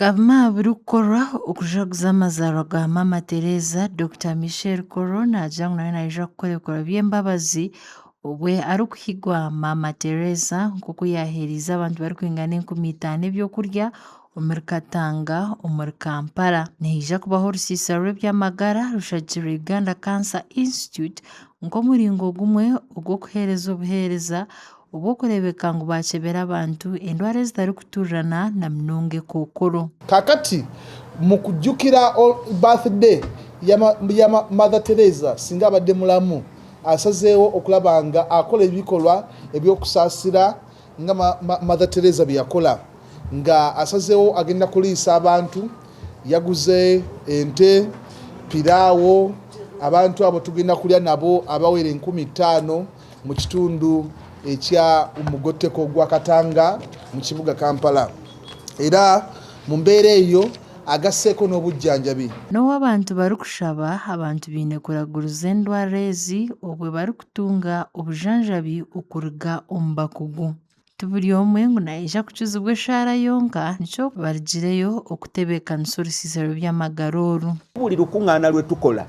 Bikaba birikukorwa okujaguza amazaarwa ga Maama Teresa, Dokita Michelle Koro naagira ngu nawe naija kukora ebikorwa by'embabazi obwe arikuhigwa Maama Teresa nk'oku yaaheereize abantu barikwingana 5000 ebyokurya omuri Katanga omuri Kampala. Nihaija kubaho orusiisira rw'eby'amagara rushagikirwe Uganda Cancer Institute nk'omuringo gumwe ogw'okuheereza obuheereza obw'okureebeka ngu baakyebera abantu endwara ezitarikuturirana na munonga ekookoro. Kakati mukujukira birthday ya Mother Teresa singa abadde mulamu asazeewo okulaba nga akola ebikolwa ebyokusasira nga Mother Teresa byeyakola nga asazeewo agenda kuliisa abantu, yaguze ente, piraawo, abantu abo tugenda kulya nabo abawera 5000. mu kitundu ekya omugotteko gwa Katanga mu kibuga Kampala era mu mbeera eyo agasseeko n'obujjanjabi. N'obu abantu barikushaba, abantu baine kuraguriza endwara ezi obwo barikutunga obujanjabi okuruga omu bakugu. Ti buri omwe ngu naija kukizibwa eshaara yonka, nikyo barugireyo okutebeekanisa orusiisiro rw'eby'amagara oru. Buri rukungaana rwetukola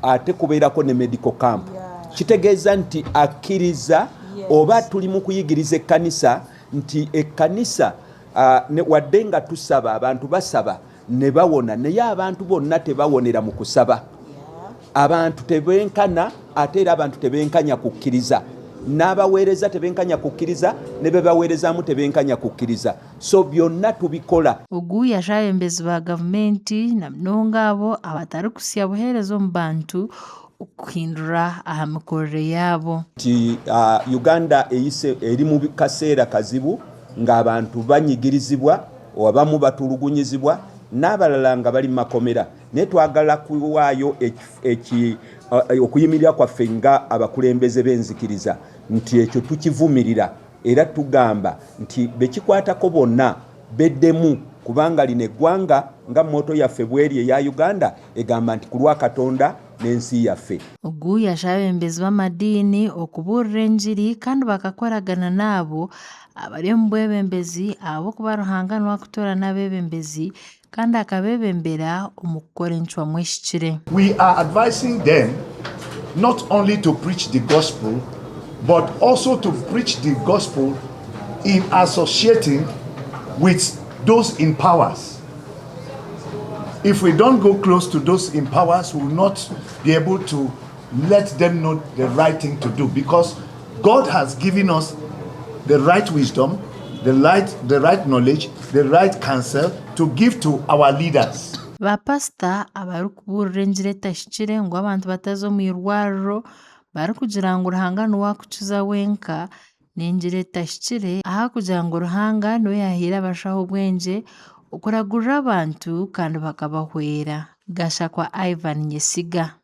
ate kubeerako ne medical camp kitegeeza nti akkiriza oba tuli mu kuyigiriza ekkanisa nti ekkanisa wadde nga tusaba abantu basaba ne bawona naye abantu bonna tebawonera mu kusaba. Abantu tebenkana ate era abantu tebenkanya kukkiriza n'abaweereza tebenkanya kukkiriza ne be baweerezaamu tebenkanya kukkiriza so byonna tubikola. Ogu yashaba abebembezi ba gavumenti na munonga abo abatarikusya buheereza omu bantu okuhindura aha mikorere yaabo. Nti Uganda eyise eri mu kaseera kazibu ng'abantu banyigirizibwa, abamu batulugunyizibwa n'abalala nga bali mu makomera naye twagala kuwaayo okuyimirira kwaffe nga abakulembeze b'enzikiriza nti ekyo tukivumirira era tugamba nti bekikwatako bonna beddemu kubanga lino eggwanga nga motto yaffe bweri eya Uganda egamba nti ku lwa Katonda n'ensi yaffe. Ogu yashaba abebembezi b'amadiini okubuurira engiri kandi bakakoragana n'abo abari omu bwebembezi ahabw'okuba Ruhanga niwe arikutoorana abebembezi kandi akabebembera omu kukora encwamu ehikire. We are advising them not only to preach the gospel but also to preach the gospel in associating with those in powers. If we don't go close to those in powers, we will not be able to let them know the right thing to do because God has given us the right wisdom, the right, the right knowledge, the right counsel to give to our leaders. Baapasita abarikubuurira engiri etahikire ngu abantu bataza omu irwariro barikugira ngu Ruhanga niwe akukiza wenka n'engiri etahikire ahakugira ngu Ruhanga niwe yaahaire abashaho obwengye okuragurira abantu kandi bakabahwera. Gashakwa Ivan Nyesiga.